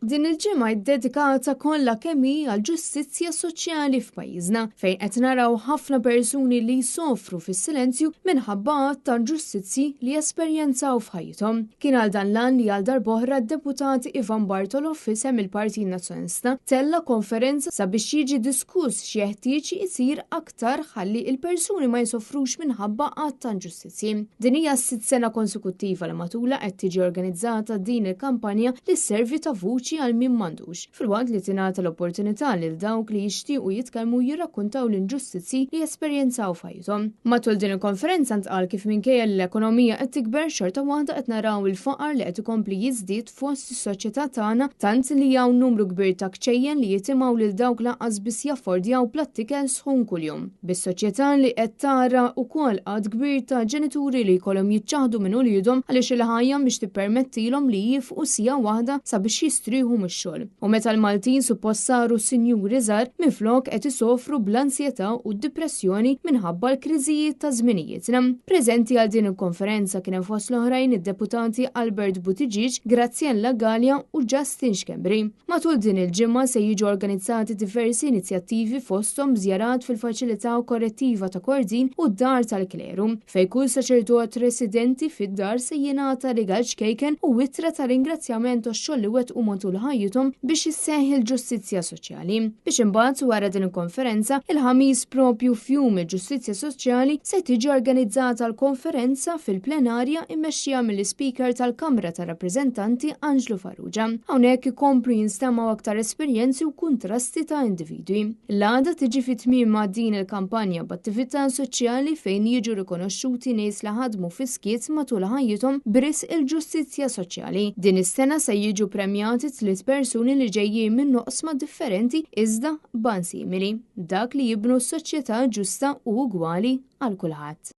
Din il-ġimgħa ddedikata kollha kemm hi għall-ġustizzja soċjali f'pajjiżna, fejn qed naraw ħafna persuni li jsofru fis-silenzju minħabba għadd ta' inġustizzji li jesperjenzaw f'ħajjithom. Kien għal dan l-għan li għal darb'oħra d-Deputat Ivan Bartolo f'isem il-Partit Nazzjonalista tella' konferenza sabiex jiġi diskuss x'jeħtieġ isir aktar ħalli il-persuni ma jsofrux minħabba għadd ta' inġustizzji. Din hija s-sitt sena konsekuttiva li matulha qed tiġi organizzata din il-kampanja li sservi ta' vuċi għal min m'għandux, filwaqt li tingħata l-opportunità lil dawk li jixtiequ jitkellmu jirrakkuntaw l-inġustizzji li esperjenzaw f'ħajjithom. Matul din il-konferenza ntqal kif minkejja li l-ekonomija qed tikber xorta waħda qed naraw il-faqar li qed ikompli jiżdied fost is-soċjetà tagħna tant li hawn numru kbir ta' kċejjen li jitimgħu lil dawk lanqas biss jaffordjaw platt ikel sħun kuljum. Bis-soċjetà li qed tara wkoll għadd kbir ta' ġenituri li jkollhom jiċċaħdu minn uliedhom għaliex il-ħajja mhix tippermettilhom li jiefqu siegħa waħda sabiex jistrieħu mix-xogħol. U meta l-Maltin suppost saru sinjuri żgħar, minflok qed isofru bl-ansjetà u d-dipressjoni minħabba l-kriżijiet ta' żminijietna. Preżenti għal din il-konferenza kien hemm fost l-oħrajn id-deputati Albert Buttigieg, Graziella Galea u Justin Schembri. Matul din il-ġimgħa se jiġu organizzati diversi inizjattivi fosthom żjarat fil-Faċilità Korrettiva ta' Kordin u d-Dar tal-Kleru, fejn kull saċerdot residenti fid-dar se jingħata rigal ċkejken u ittra ta' ringrazzjament għax-xogħol li wettqu matul ħajjithom biex isseħħ il-ġustizzja soċjali. Biex imbagħad wara din il-konferenza, il-Ħamis propju f'Jum il-Ġustizzja Soċjali se tiġi organizzata l-konferenza fil-plenarja immexxija mill-Ispeaker tal-Kamra tar-Rappreżentanti Anġlu Farrugia. Hawnhekk ikomplu jinstemgħu aktar esperjenzi u kuntrasti ta' individwi. L-għada tiġi fi tmiemha din il-kampanja b'attività soċjali fejn jiġu rikonoxxuti nies li ħadmu fis-skiet matul ħajjithom b'risq il-ġustizzja soċjali. Din is-sena se jiġu premjati tliet persuni li ġejjin minn oqsma differenti iżda b'għan simili, dak li jibnu soċjetà ġusta u ugwali għal kulħadd.